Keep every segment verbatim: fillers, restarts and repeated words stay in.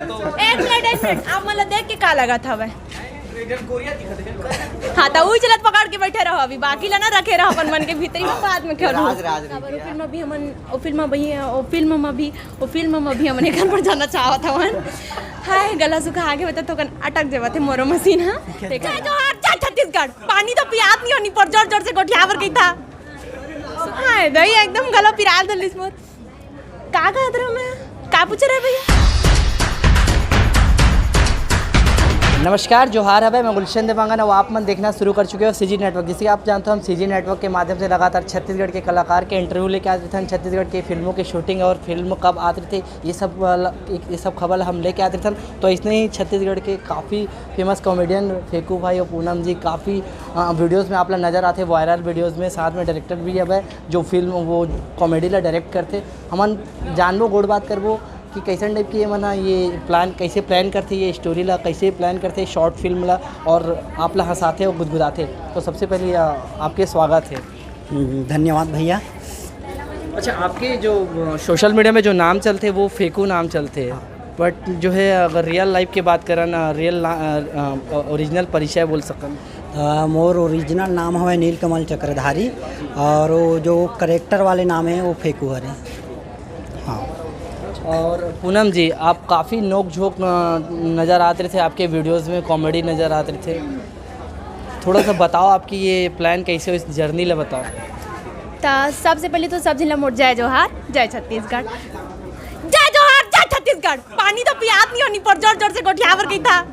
एक मिनट, एक मिनट, आप मन ला देख के का लगत हवय? हाँ, त उही चलत पकड़ के बैठे रहो, अभी बाकी ला ना रखे रहो अपन मन के भीतरी में, बाद में खेलो। राज, राज रही है। वो फिल्म अभी हमन, वो फिल्म अभी, वो फिल्म में भी, वो फिल्म में भी हमन एकर पर जाना चाहत हवन। हाय, गला सुखा आगे बता तो कन अटक जावत हे मोरो मशीन, हाँ। देखा, जय जोहार, जय छत्तीसगढ़। पानी तो पियात नहीं होनी पर जोर जोर से गोठियावर गई था। हाय, दही एकदम गला पिराल दलिस मोर। का कहत रहे मैं? का पूछ रहे भैया? नमस्कार, जोहार हवे, मैं गुलशन देवांगन और आप मन देखना शुरू कर चुके हो सीजी नेटवर्क। जैसे कि आप जानते हो, हम सीजी नेटवर्क के माध्यम से लगातार छत्तीसगढ़ के कलाकार के इंटरव्यू लेके आते थे, छत्तीसगढ़ के फिल्मों की शूटिंग और फिल्म कब आते थे, ये सब वाला, ये सब खबर हम लेके आते थे। तो इसने ही छत्तीसगढ़ के काफ़ी फेमस कॉमेडियन फेकू भाई और पूनम जी काफ़ी वीडियोज़ में आप लोग नज़र आते, वायरल वीडियोज़ में। साथ में डायरेक्टर भी हवे जो फिल्म वो कॉमेडी ला डायरेक्ट करते। हमन जानबो, गोठ बात करबो कि कैसन टाइप के ये मन ह ये प्लान, कैसे प्लान करथे, ये स्टोरी ला कैसे प्लान करथे, शॉर्ट फिल्म ला, और आप ला हंसाथे और गुदगुदाथे। तो सबसे पहले, अ, आपके स्वागत है। हम्म, धन्यवाद भैया। अच्छा, आपके जो, अ, सोशल मीडिया में जो नाम चलथे वो फेकू नाम चलथे, बट जो है अगर रियल लाइफ के बात करन, अ, रियल ना-, अ, अ, ओरिजिनल परिचय बोल सकन? अ, मोर ओरिजिनल नाम हवे नीलकमल चक्रधारी और वो जो करेक्टर वाले नाम है वो फेकू हरे। हाँ। और पूनम जी, आप काफ़ी नोक झोंक, अ, नज़र आते रहिथे, आपके वीडियोज़ में कॉमेडी नज़र आते रहिथे। थोड़ा सा बताओ आपकी ये प्लान कैसे हो, इस जर्नी ला बताओ। त सबसे पहले तो सब झन ला मोर जय जोहार, जय छत्तीसगढ़। जय जोहार, जय छत्तीसगढ़। पानी तो पियात नहीं होनी पर जोर जोर से गोठियावर गई था।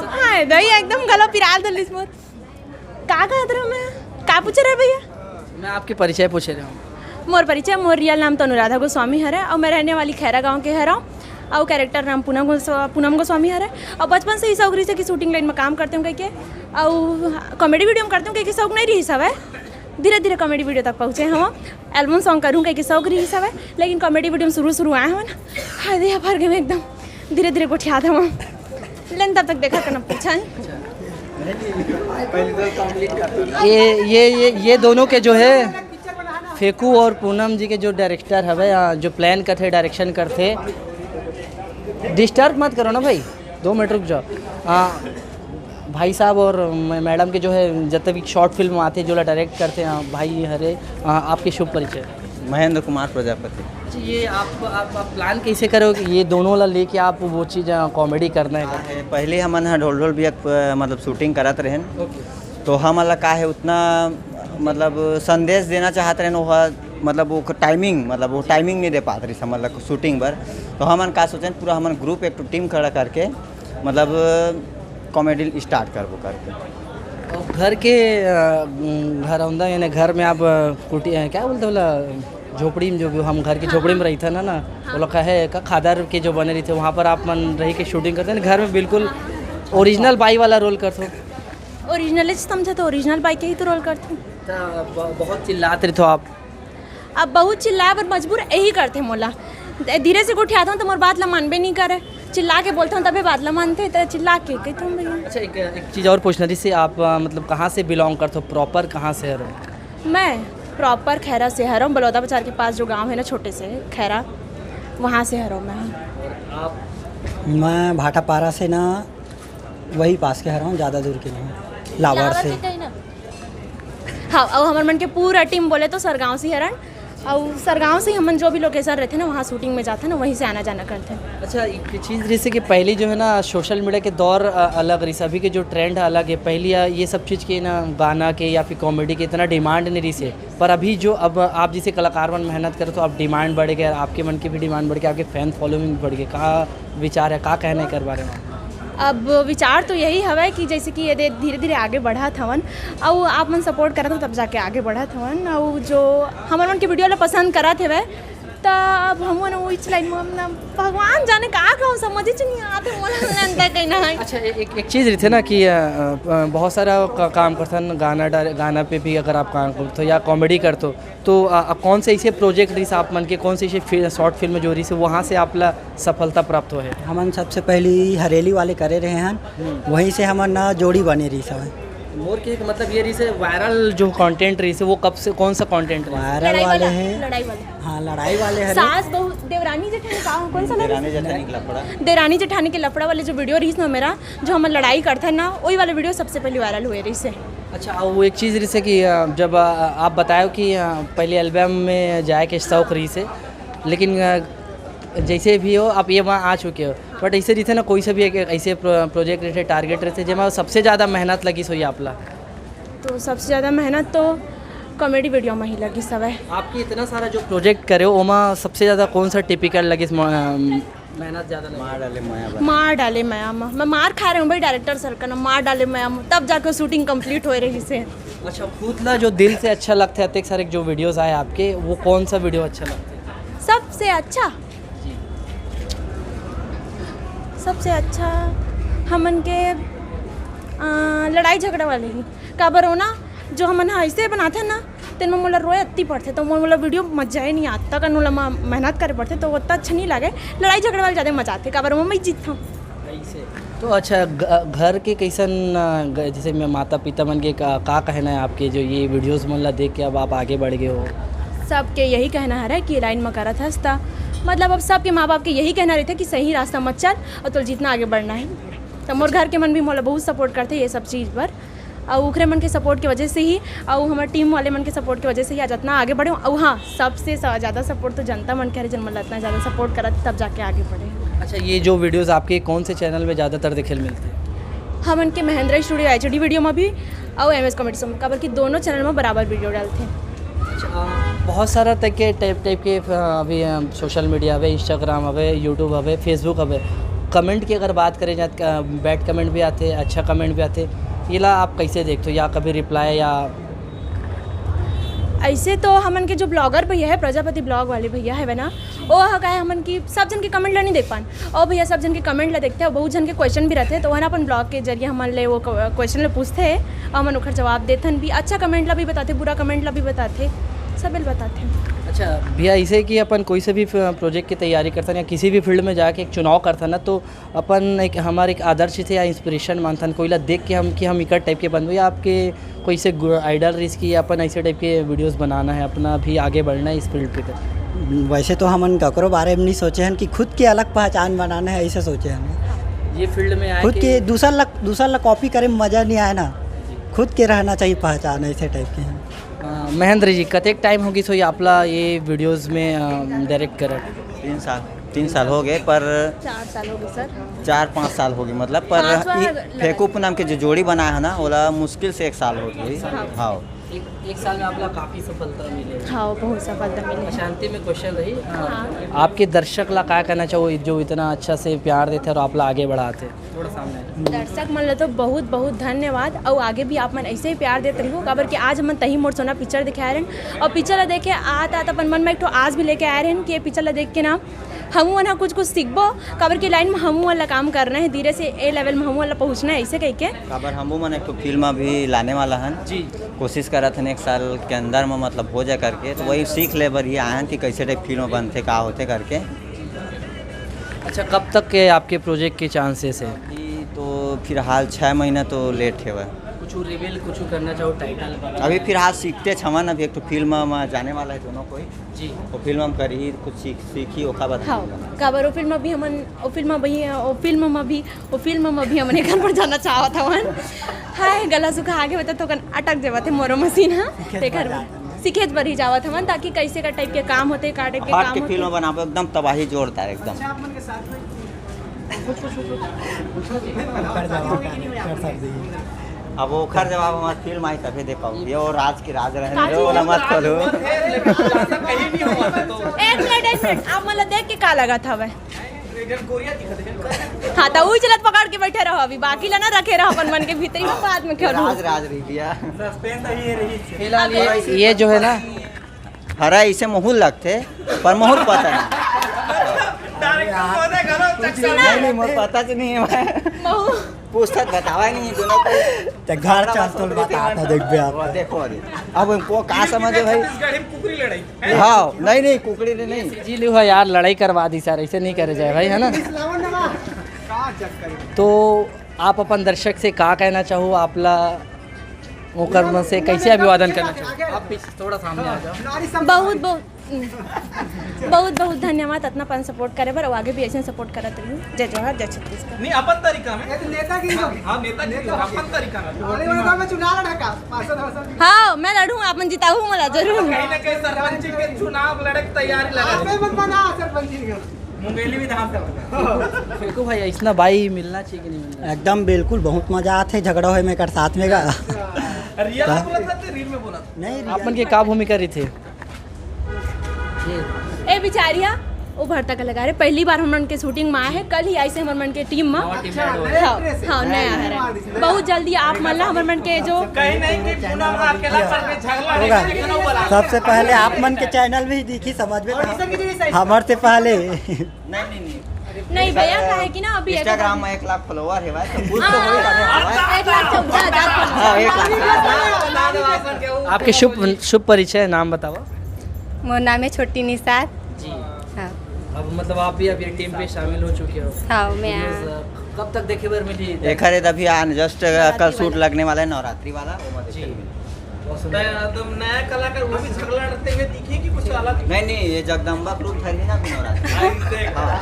हाय, दही एकदम गला पिराल दलिस मोर। का कहत रहे मैं? का पूछ रहे भैया? मैं आपके परिचय पूछ रहा हूँ। मोर परिचय, मोर रियल नाम तो अनुराधा गोस्वामी हरे और मैं रहने वाली खैरा गांव के हरव और कैरेक्टर नाम पूनम गोस्वा-, पूनम गोस्वामी हरे। और बचपन से ही शौक रहिस हे कि शूटिंग लाइन में काम करते हूँ कह के, और कॉमेडी वीडियो में करते हूँ कह के शौक नहीं रहिस हवे। धीरे धीरे कॉमेडी वीडियो तक पहुँचे हम, एल्बम सॉन्ग करूँ कह के शौक रहिस हवे, लेकिन कॉमेडी वीडियो में शुरू शुरू आए हवन, हाय दे भर गए एकदम, धीरे धीरे गोठियात हवन। लेन तब तक देखा करना पूछन। ये ये ये ये दोनों के जो है फेकू और पूनम जी के जो डायरेक्टर हवे, अ, जो प्लान करथे, डायरेक्शन करथे, डिस्टर्ब मत करो ना भाई, दो मिनट रुक जाओ। अ, भाई साहब और मै-, मैडम के जो है जब तक शॉर्ट फिल्म आते जो ला डायरेक्ट करते हैं, भाई हरे, अ, आपके शुभ परिचय। महेंद्र कुमार प्रजापति। अच्छा, ये आप, आप, आप प्लान कैसे करोगे ये दोनों ला लेके आप वो चीज़, अ, कॉमेडी करना है? हाँ, है, पहले हमन ह ढोल ढोल भी एक, अ, मतलब शूटिंग करत रहेन। ओके। तो हमन ला का है उतना मतलब संदेश देना चाहत रहेन, वो ह-, मतलब वो टाइमिंग, मतलब वो टाइमिंग नहीं दे पात रहिस हमन ला शूटिंग बर। तो हमन का सोचेन, पूरा हमन ग्रुप एक ठो टीम खड़ा करके मतलब कॉमेडी स्टार्ट करबो करके। और घर के, अ, घरौंदा यानी घर में आप, अ, कुटी-, अ, क्या बोलते बोला, झोपड़ी में जो भी हम घर की झोपड़ी में रहिथन ना, ना, हाँ। वो लोग का है का खादर के जो बने रहिथे, वहाँ पर आप मन रही के शूटिंग करते हैं घर में, बिल्कुल ओरिजिनल बाई वाला रोल करते हो। ओरिजिनल समझे तो ओरिजिनल बाई के ही तो रोल करते हैं। त ब-, बहुत चिल्लात रहिथो आप। अब बहुत चिल्लाए बर मजबूर यही करथे मोला। धीरे से गोठियाथंव त मोर बात ला मानबे नहीं करे, चिल्ला के बोलथंव तबे बात ला मानथे, त चिल्ला के कहिथंव भैया। अच्छा, एक, एक चीज़ और पूछना, जैसे आप, अ, मतलब कहाँ से बिलोंग करते हो, प्रॉपर कहाँ से हरो? मैं प्रॉपर खैरा से हरव, बलौदा बाजार के पास जो गांव है ना छोटे से खैरा, वहाँ से हरव मैं। मैं भाटापारा से ना, वही पास के हरव, ज़्यादा दूर के नहीं, लावर से। हाँ, अउ हमर मन के पूरा टीम बोले तो सरगांव से ही हरन, अउ सरगांव से ही हमन जो भी लोकेशन रहते ना, वहाँ शूटिंग में जाते ना, वहीं से आना जाना करते। अच्छा, एक चीज़ जैसे कि पहली जो है ना, सोशल मीडिया के दौर, अ, अलग रहिस, अभी के जो ट्रेंड है अलग है। पहली, अ, ये सब चीज़ के ना, गाना के या फिर कॉमेडी के इतना डिमांड नहीं रहिस हे, पर अभी जो अब आप जैसे कलाकार मन मेहनत करत हो, तो अब डिमांड बढ़ गया, आपके मन की भी डिमांड बढ़ गई, आपके फैन फॉलोइंग भी बढ़ गई। का विचार है, का कहना है एकर बारे में? अब विचार तो यही हवय कि जैसे कि ये दे-, धीरे-धीरे आगे बढ़त हवन, अउ आप मन सपोर्ट करत हो तब जाके आगे बढ़त हवन, अउ जो हमर मन के वीडियो ला पसंद करत हवय, त अब हमन उइच लाइन में अपना भगवान जाने का कहूँ, समझ ही नहीं आते मोला अंदर कहना है। अच्छा, ए-, एक, एक चीज़ रहिथे ना कि, अ, अ, बहुत सारा का-, काम करथन, गाना डाल-, गाना पे भी अगर आप काम करते हो या कॉमेडी करते हो, तो, अ, अ, कौन से ऐसे प्रोजेक्ट रहिस आप मन के, कौन से ऐसे फि-, शॉर्ट फिल्म जो रहिस, वहाँ से आप ला सफलता प्राप्त हो है? हमन सबसे पहली हरेली वाले करे रहे हन, हम्म। वहीं से हमन ना जोड़ी बने रहिस हवय। मोर के मतलब ये रहिसे, वायरल जो कंटेंट रहिसे, वो कब से, कौन सा कंटेंट रहिसे? वायरल लड़ाई वाले वाला, हैं। लड़ाई वाले। हाँ, लड़ाई वाले हैं। सास बहू, देवरानी जेठानी का, कौन सा नाम? देवरानी जेठानी के लफड़ा। देवरानी जेठानी के लफड़ा वाले जो वीडियो रहिस ना मेरा, जो हम लड़ाई करते हैं ना, वही वाला वीडियो सबसे पहले वायरल हुए रहिसे। अच्छा, वो एक चीज़ रहिसे कि अ, जब अ, आप बतायो कि अ, पहले एल्बम में जाए के शौक रहिसे, लेकिन अ, जैसे भी हो, आप ये वहाँ आ चुके हो, बट ऐसे रहिसे ना, कोई से भी एक ऐसे प्रो-, प्रोजेक्ट रहिसे, टारगेट रहिसे, जेमा सबसे ज़्यादा मेहनत लगिस होही आप ला? तो सबसे ज़्यादा मेहनत तो कॉमेडी वीडियो में ही लगिस हवय। आपके इतना सारा जो प्रोजेक्ट करे हो, ओमा सबसे ज़्यादा कौन सा टिपिकल लगिस, म-, अम, मेहनत ज़्यादा लगिस? मार डाले मया बना। मार डाले मया म। मैं मार खा रहे हूँ भाई डायरेक्टर सर का ना, मार डाले मया म, तब जाके शूटिंग कंप्लीट होए रहिसे। अच्छा, खुद ला जो दिल से अच्छा लगथे, अतेक सारे जो वीडियोज़ आए आपके, वो कौन सा वीडियो अच्छा लगथे? सबसे अच्छा? जी। सबसे अच्छा हमन के, अ, लड़ाई झगड़ा वाले ही। काबर हो ना, जो हमन ह अइसे बनाथे ना, तेन म मोला रोए अत्ती पड़थे, तो मोला वीडियो मजा ही नहीं आता, कन मोला म-, मेहनत करे पड़थे, तो ओत्ता अच्छा नहीं लागे। लड़ाई झगड़ा वाले ज़्यादा मजा आथे, काबर ओमा मैं जीतथौं। ऐसे। तो अच्छा, घ-, घर के कैसन, अ, ग-, जैसे मैं माता पिता मन के का, का कहना है आपके, जो ये वीडियोज़ मन ला देख के अब आप आगे बढ़ गए हो? सबके यही कहना हरे कि लाइन म करत हस त, मतलब अब सबके माँ बाप के यही कहना रहिथे कि सही रास्ता म चल और तोला जितना आगे बढ़ना है। तो मोर घर के मन भी मोला बहुत सपोर्ट करथे ये सब चीज़ बर। अउ ओखरे मन के सपोर्ट के वजह से ही, अउ हमर टीम वाले मन के सपोर्ट के वजह से ही आज अतना आगे बढ़े हूँ। अउ हाँ, सबसे स-, ज़्यादा सपोर्ट तो जनता मन के हरे, जन मन ला अतना ज़्यादा सपोर्ट करत, तब जाके आगे बढ़े। अच्छा, ये जो वीडियोज़ आपके कौन से चैनल में ज़्यादातर देखे ल मिलथे? हमन के महेंद्र स्टूडियो एचडी वीडियो में भी, अउ एमएस कॉमेडी शो में, काबर कि दोनों चैनल में बराबर वीडियो डालथे। अच्छा, अ, बहुत सारा तरीके, टाइप, टाइप के, अ, अभी, अ, सोशल मीडिया हवे, Instagram हवे, YouTube हवे, Facebook हवे। कमेंट की अगर बात करें जाए, अ, बैड कमेंट भी आथे, अच्छा कमेंट भी आथे, येला आप कैसे देखते हो, या कभी रिप्लाई या? ऐसे तो हमन के जो ब्लॉगर भैया है, प्रजापति ब्लॉग वाले भैया है ना, वो ह का है हमन की सब जन के कमेंट ला नहीं देख पान। और भैया सब जन के कमेंट ला देखथे, बहुत जन के क्वेश्चन भी रहिथे, तो वो ह ना अपन ब्लॉग के जरिए हमन ले वो क-, क्वेश्चन ला पूछथे, और हमन ओखर जवाब देथन भी। अच्छा कमेंट ला भी बताथे, बुरा कमेंट ला भी बताथे, सब ल बताथे। अच्छा भैया, ऐसे कि अपन कोई से भी फ-, प्रोजेक्ट की तैयारी करथन या किसी भी फील्ड में जाके एक चुनाव करथन ना, तो अपन एक, हमार एक आदर्श थे या इंस्पिरेशन मानथन, कोई ला देख के हम, कि हम इकर टाइप के बनबो, या आपके कोई से गु-, आइडल रहिस कि अपन ऐसे टाइप के वीडियोज़ बनाना है, अपना भी आगे बढ़ना है इस फील्ड के तरफ? वैसे तो हमन ककरो बारे में नहीं सोचे हन कि खुद के अलग पहचान बनाना है, ऐसे सोचे हन। ये फील्ड में आए खुद के के दूसर ला, दूसर ला कॉपी करे में मज़ा नहीं आए ना, खुद के रहना चाहिए पहचान, ऐसे टाइप के हैं। अ, महेंद्र जी, कतेक टाइम हो गिस होही आपला ये वीडियोज़ में, अ, डायरेक्ट करत? तीन साल, तीन साल हो गए, पर चार साल हो गए सर। चार पाँच साल हो गए, मतलब, पर पाँचवा ई लगा। फेंकू पूनम के जो जोड़ी बनाया है ना, ओला मुश्किल से एक साल हो गई। हाँ। हाँ। एक, एक साल में आपला काफ़ी सफलता मिले। हाँ, बहुत सफलता मिले। अच्छा, अंतिम में क्वेश्चन रही, अ, हाँ। आपके दर्शक ला का कहना चाहो, जो इतना अच्छा से प्यार देथे और आपला आगे बढ़ाथे? थोड़ा सामने। दर्शक मन ला तो बहुत बहुत धन्यवाद, अउ आगे भी आप मन ऐसे ही प्यार देत रहिहू, काबर कि आज हमन तही मोर सोना पिक्चर देखे आए रहेन, अउ पिक्चर ला देखे आत आत अपन मन में एक ठो आस भी लेके आए रहेन कि ये पिक्चर ला देख के ना हमू मन ह कुछ कुछ सीखबो, काबर कि लाइन में हमू मन ला काम करना है, धीरे से ए लेवल में हमू मन ला पहुँचना है, ऐसे कह के। काबर हमू मन एक ठो फिल्म भी लाने वाला हन जी। कोशिश करत हन एक साल के अंदर में, मतलब, हो जाए करके, तो वही सीख ले बर ही आए हन कि कैसे टाइप फिल्म बनथे, का होथे करके। अच्छा, कब तक के आपके प्रोजेक्ट के चांसेस है? अभी तो फिलहाल छः महीना तो लेट है वह। कुछ रिवील, कुछ करना चाहो, टाइटल वगैरह? अभी फिलहाल सीखते छवन, अभी एक ठो फिल्म में जाने वाला है दोनों कोई। जी। वो फिल्म हम करी, कुछ सीख, सीखी, ओका बता हाँ, देगा। काबर वो फिल्म अभी हमन, वो फिल्म अभी, वो फिल्म में भी, वो फिल्म में भी हमन एकर पर जाना चाहत हवन। हाय, गला सुखा आगे बता तो कन अटक जावत है मोरो मशीन, हाँ? सीखे तेकर बर जात हवन। सीखे बर ही जावत हवन, ताकि कैसे का टाइप के काम होते, का टाइप के हट काम के होते। फिल्म बनाबो, एकदम तबाही जोरदार, एकदम। अच्छा, आप मन के साथ में कुछ, कुछ, कुछ, कुछ, कुछ, कर सकते हैं। अब ओखर जवाब हमार फिल्म आई तभे दे पाऊ। ये वो राज के राज रहने दो, ओला मत खोलो। एक मिनट, एक मिनट, आप मन ला देख के का लगत हवे? हाँ, तो उही चलत पकड़ के बैठे रहो अभी, बाकी ला ना रखे रहो अपन मन के भीतरी में, बाद में खेलो। राज, राज रही भैया। फिलहाल ये, ये जो है ना, हरा इसे महूर लगथे, पर महूर पता नहीं। नहीं, नहीं, मोर पता से नहीं है भाई। महूर। पूछत बतावा नहीं दोनों को। ते घर चल तो बता था, देख बे आप। वो देखो अरे। अब उनको का समझे भाई? छत्तीसगढ़ी में कुकरी लड़ाई। हाँ, नहीं, नहीं, कुकरी ने नहीं। जी लियो है यार, लड़ाई करवा दी सर, ऐसे नहीं करे जाए भाई, है ना? तो आप अपन दर्शक से का कहना चाहो, आपला ओकर मन से कैसे अभिवादन करना चाहिए? आप पीछे थोड़ा सामने आ जाओ। बहुत बहुत बहुत बहुत धन्यवाद अतना पन सपोर्ट करे बर, अउ आगे भी ऐसे सपोर्ट करत रही। जय जोहार, जय छत्तीसगढ़। नहीं, अपन तरीका में। ये तो नेता की हाँ, नेता की, अपन तरीका में। अरे वो मैं चुनाव लड़ा का पार्षद हर्षद। हाँ, मैं लड़ूँ, आप मन जिताहू मोला जरूर। कहीं ना कहीं सरपंच के चुनाव लड़े के तैयारी लगा। आप ही मत बना सरपंच जी का। मुंगेली विधानसभा। फेकू भाई, ऐसना बाई मिलना चाहिए कि नहीं मिलना? एकदम बिल्कुल, बहुत मजा आथे झगड़ा होए में एकर साथ में का। रियल में बोला था, रील में बोला था। नहीं, आप मन के का भूमिका रहिथे? ए बिचारिया, वो भरता का लगा रहे, पहली बार हमन के शूटिंग में आए हैं, कल ही आई से हमर मन के टीम में। हाँ, हाँ, नया है। बहुत जल्दी आप मन ला हमर मन के जो कहीं नहीं कि पूनम अकेला पड़ के झगड़ा नहीं होगा। करके ना बोला। सबसे पहले आप मन के चैनल में ही दिखी, समझ में तो हमर से पहले। नहीं नहीं नहीं। नहीं भैया, काहे कि ना अभी एक इंस्टाग्राम में एक लाख फॉलोअर है भाई, तो कुछ तो हो ही रहा है। एक लाख चौदह हजार हाँ, एक लाख। आपके शुभ शुभ परिचय, नाम बताओ। मोर नाम है छोटी निषाद। जी। हाँ। अब मतलब आप भी अभी टीम पे शामिल हो चुके हो। हाँ, मैं हाँ। कब तक देखे बर मिली? एक हरे अभी आन जस्ट कल शूट लगने वाला है नवरात्रि वाला, वो मत जी। देखिए। बहुत सुंदर। तुम नया कलाकार वो भी झगड़ा लड़ते हुए दिखे कि कुछ अलग? नहीं नहीं, ये जगदम्बा ग्रुप है ना अभी नवरात्रि। देख। हाँ।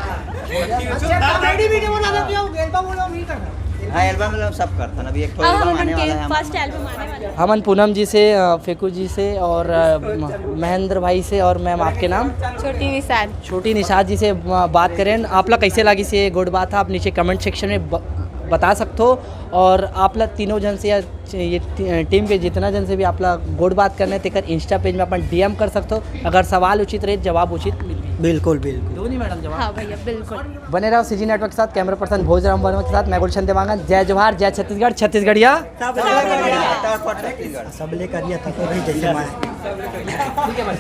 अच्छा, कॉमेडी वीडियो बना दो, क्या एल्बम वाला नहीं करना? हाँ, एल्बम एल्बम सब करता ना, अभी एक ठो अब एल्बम हमन आने के वाला है हमारा। फर्स्ट एल्बम आने वाला है। हमन पूनम जी से, अ, फेकू जी से और अ, म- महेंद्र भाई से और मैम, आपके नाम? छोटी निषाद। छोटी निषाद जी से, अ, बात करें। आपला कैसे लागिस ये गोठ बात हा, आप नीचे कमेंट सेक्शन में ब- बता सकथो। और आपला तीनों जन से या च- ये टी- टीम के जितना जन से भी आपला गोठ बात करना है, तेकर इंस्टा पेज में अपन डीएम कर सकथो। अगर सवाल उचित रहे, जवाब उचित मिलही। बिल्कुल बिल्कुल। दो नहीं मैडम जवाब। हाँ भैया, बिल्कुल। बने रहो सीजी नेटवर्क के साथ, कैमरा पर्सन भोजराम वर्मा के साथ मैं गुलशन देवांगन। जय जोहार, जय छत्तीसगढ़, छत्तीसगढ़िया। छत्तीसगढ़। सब लेकर ये तक तो नहीं जैसे मैं ठीक है भाई।